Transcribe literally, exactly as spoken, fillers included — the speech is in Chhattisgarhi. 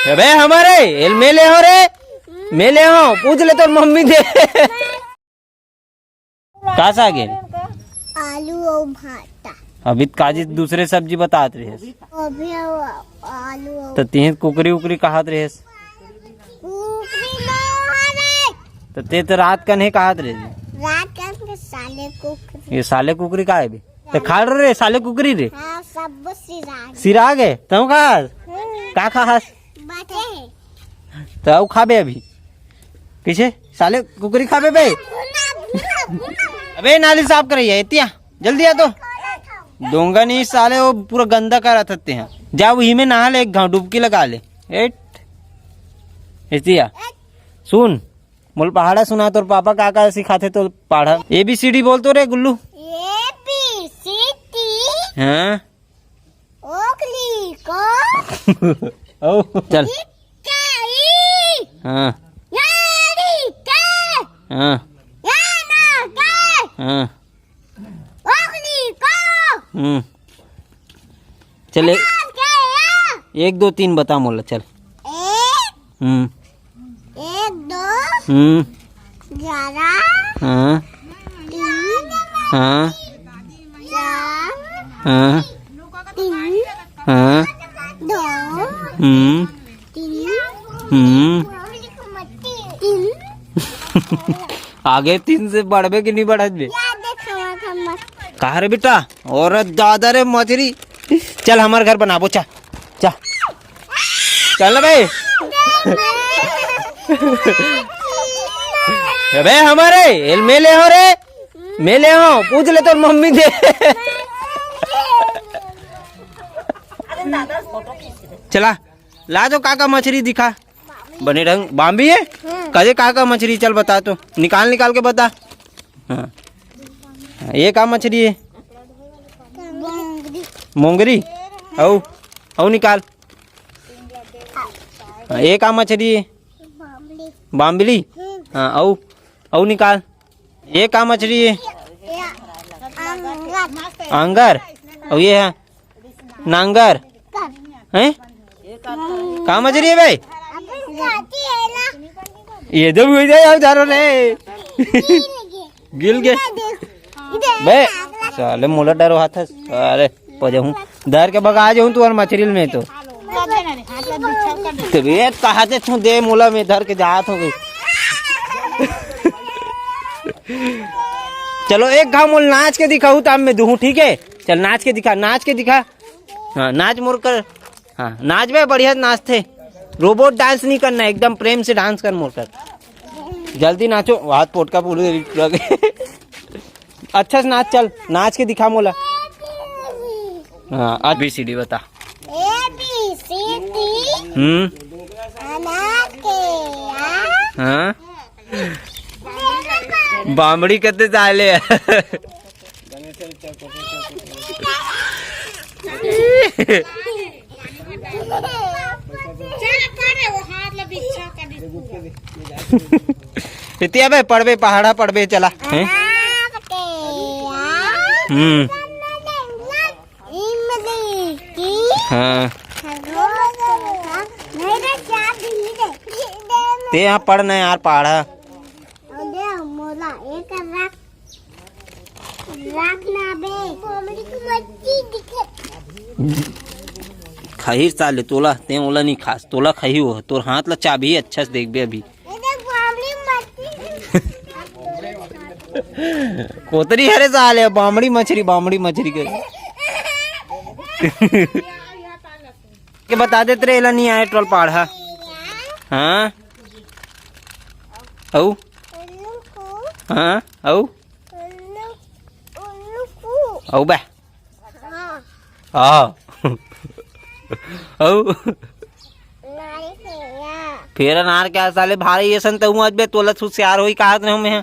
अबे हमारे, एल मैं ले हो रे, मैं ले हो, पूछ ले तोर मम्मी दे। का साग हे? आलू अउ भाटा। अभी त काजी दूसरे सब्जी बतात रहे। अभी आलू अउ तो तिहे कुकरी उकरी कहत रहे। कुकरी ना हो रे। तो ते तो रात कन हे कहत रहे। रात कन के साले कुकरी। ये साले कुकरी का हे बे? तो खा रे साले कुकरी रे। हाँ, सब सिरा गे। सिरा गे? तू खास? हम्म। का खास? बाटे हे। तो अउ खाबे अभी। किसे? साले कुकरी खाबे बे? भुना, भुना, भुना। अबे नाली साफ करइया, एतिया। जल्दी आ तो। डोंगा नहीं साले, वो पूरा गंदा करत हते हैं। जा वही में नहा ले, एक घाव डुबकी लगा ले। एट। एतिया। सुन, मोला पहाड़ा सुना, तोर पापा का का सिखाथे तो पहाड़ा। ए बी सी डी बोल तो रे गुल्लू। ए बी सी डी। हाँ। ओकली को। ओ, चल। इक्का ई। हाँ। यारी के। हाँ। याना के। हाँ। ओकली को। हम्म। चल, एक, यार के या। एक, दो, तीन बता मोला, चल। एक। हम्म। एक, दो। हम्म। ग्यारह। हाँ। तीन। हाँ। चार। हाँ। तीन। हाँ। दो। हम्म। तीन। हम्म। तीन। आगे तीन से बढ़बे कि नहीं बढ़त बे? या देख, हमार, हमार। कहा रे बेटा? और दादा रे मछरी। चल, हमार घर बनाबो, चल। जा। चल ना बे। अबे हमारे, एल मैं ले हो रे। मैं ले हो, पूछ ले तोर मम्मी दे। चला, ला तो का का मछरी दिखा। बने ढंग, बाम्बी हे? हाँ। कदे का का मछरी, चल बता तो। निकाल, निकाल के बता। हाँ। ये का मछरी हे? मोंगरी। मोंगरी? अउ, अउ निकाल। हाँ, ये का मछरी हे? बाम्बली। बाम्बली? हम्म। हाँ, अउ, अउ निकाल। ये का मछरी हे? ये अंगर। अंगर? अउ ये हे? नांगर? कर। हैं? का मछरी हे बे? अपन खाती है ना। ये दे हुए जाए, यार, जा रहे। गिल गए। गिल गए। इधर देख। इधर बे, नागरा। साले मोला डरो हाथ है। अरे, पजहूँ। धर के भगा जाऊँ तू और मछरी में तो। तबीयत कहा दे तू दे मोला में धर के जात हो गई। चलो एक घाव मोल नाच के दिखाऊ ताम में दूहूँ, ठीक है? चल नाच के दिखा, नाच के दिखा। हाँ, नाच मोर कर। हाँ, नाच बे, बढ़िया नाचथे। रोबोट डांस नहीं करना, एकदम प्रेम से डांस कर मोर कर। जल्दी नाचो, हाथ पोटका पूरे। अच्छा से नाच, चल, नाच के दिखा मोला। हाँ, आज बी सी डी बता। A B C D. हम्म। अनार के आ। हाँ। बामड़ी कते चाले। चल, पढ़े, वो हाथ ला बिछा कर दे। इतिया बे, पढ़बे, पहाड़ा पढ़बे, चला। हैं? हम्म। इमली की। हाँ। मेरा क्या दिल्ली दे। ते यहाँ पढ़ना है यार, पहाड़ा। अरे मोला एक रख, रख ना बे। हमरी को मच्छी दिखे। खही साले तोला, ते ओला नहीं खास, तोला खही हो, तोर हाथ ला चाबही अच्छा से देखबे अभी। ये देख, बामड़ी मछली। कोतरी हरे साले, बामड़ी मछरी, बामड़ी मछरी के। के बता देत रे, एला नहीं आए टोल पहाड़ा। हाँ? अउ? हाँ? अउ? अउ बे? हाँ। हाँ। अउ? नारिकेरा। फेर अनार के साले भारी असन त हूँ आज बे, तोला सुसियार होई कहत रहे हूँ मैं।